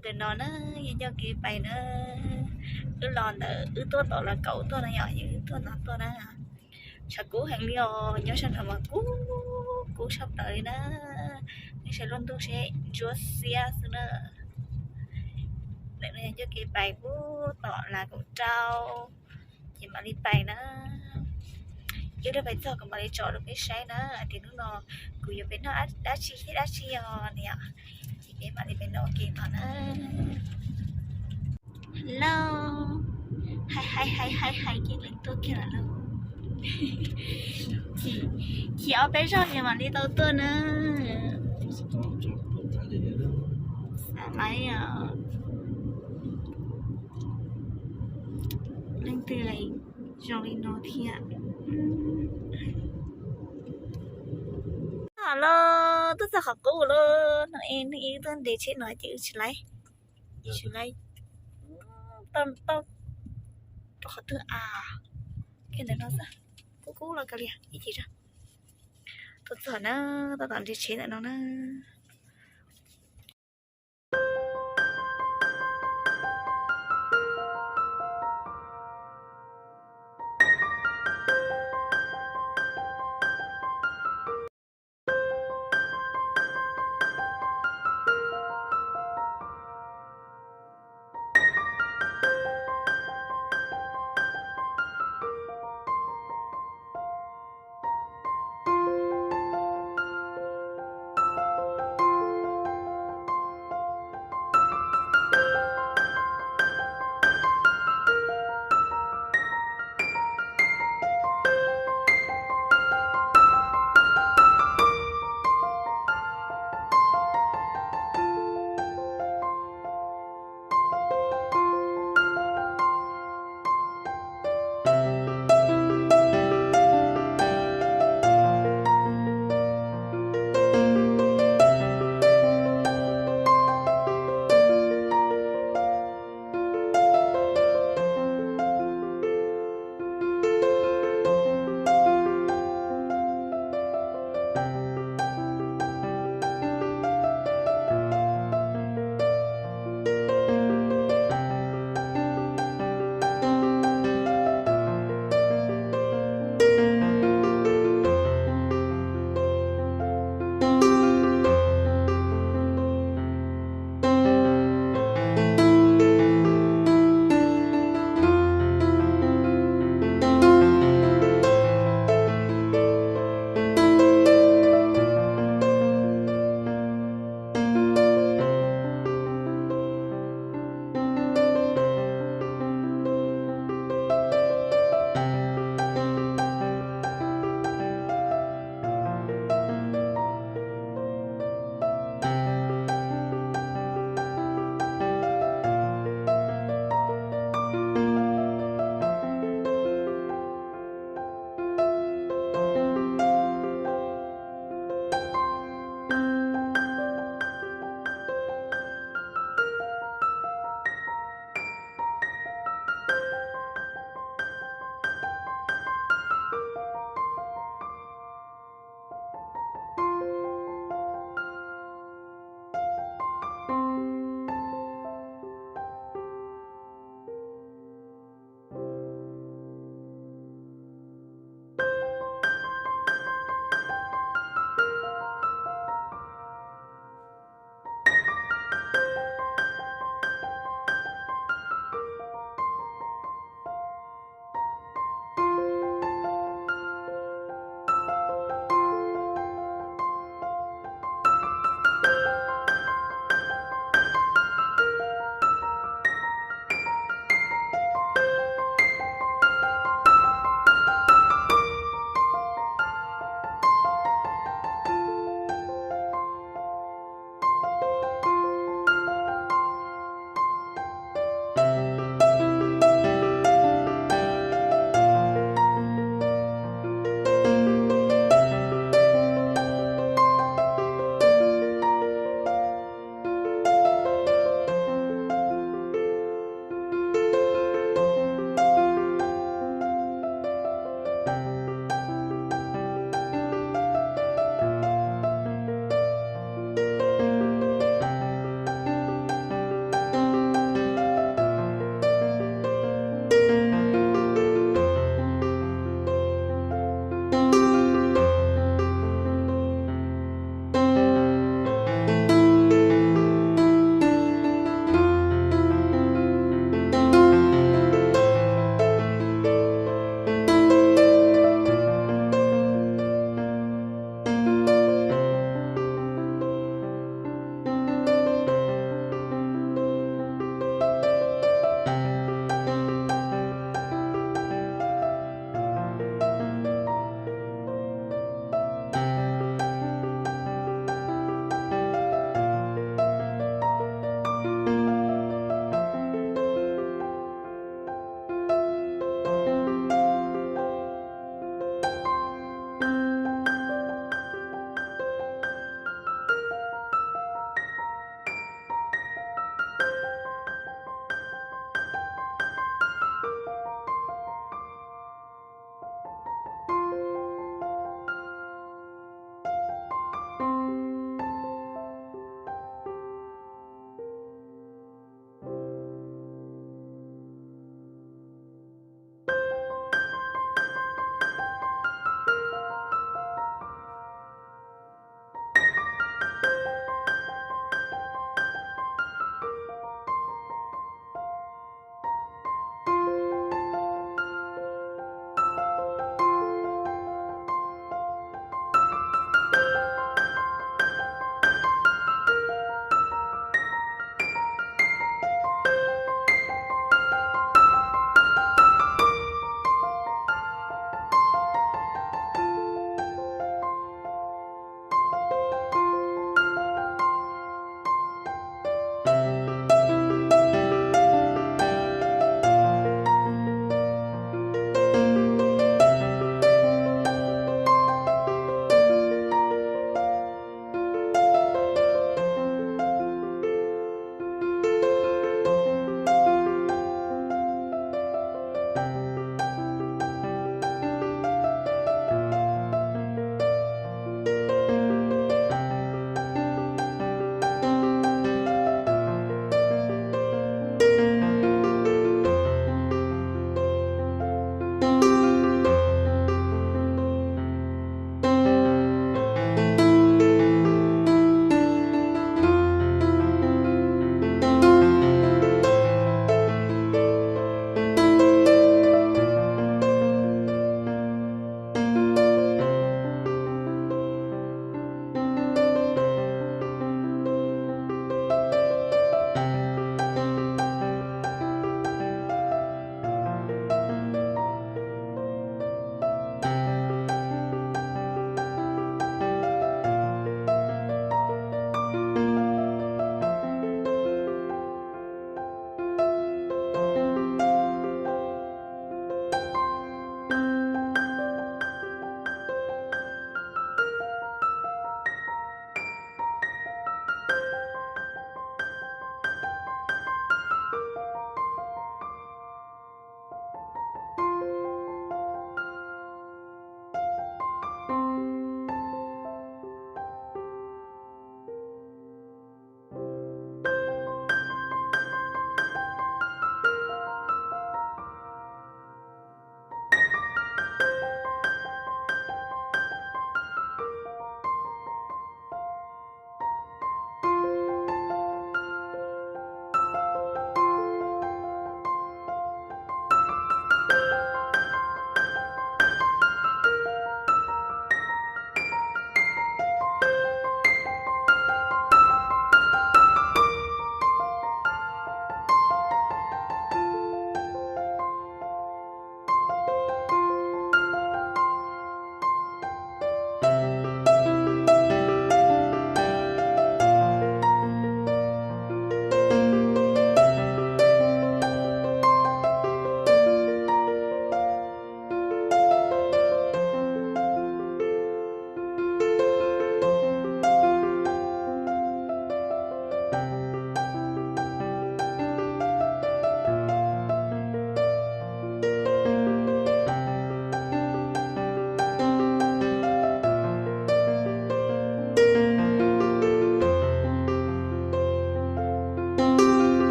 Ntawm no na, yog ncauj kev pais na, wb los ntawm wb tuaj tom Los Kaum tuaj na yom, yog wb tuaj no tuaj na. Tshav kub heev li os, nyob sab nraud mas kub kub tshaj plaws li na. Nej saib lub ntuj seb ntsuab xiab xwb na. Ntawm no yog ncauj kev pais puag tom Los Kaum rau, ces mam li pais na. Wb rov pais txog kuv mam li tso rau peb saib na, hais tias hnub no kuv yuav pais noj dab tsi thiab dab tsi os na yom. Ces peb mam li pais noj ua ke no na. Hello, hais hais hais hais hais ces leej tuaj kiag lawm lauj. Chim ob peb zaug ces mam li tau tuaj na. Xav laiv os. Leej twg zoo li no thiab. Los tuaj txog qhov qub lawm no es, neeg ib tuaj nres tsheb no ces wb tsis laiv, tsis laiv tau rau qhov twg a. Kiag ntawm no xwb, kub kub los kav liam ib chim zog. Tuaj txog na, tab tom nres tsheb ntawm no na.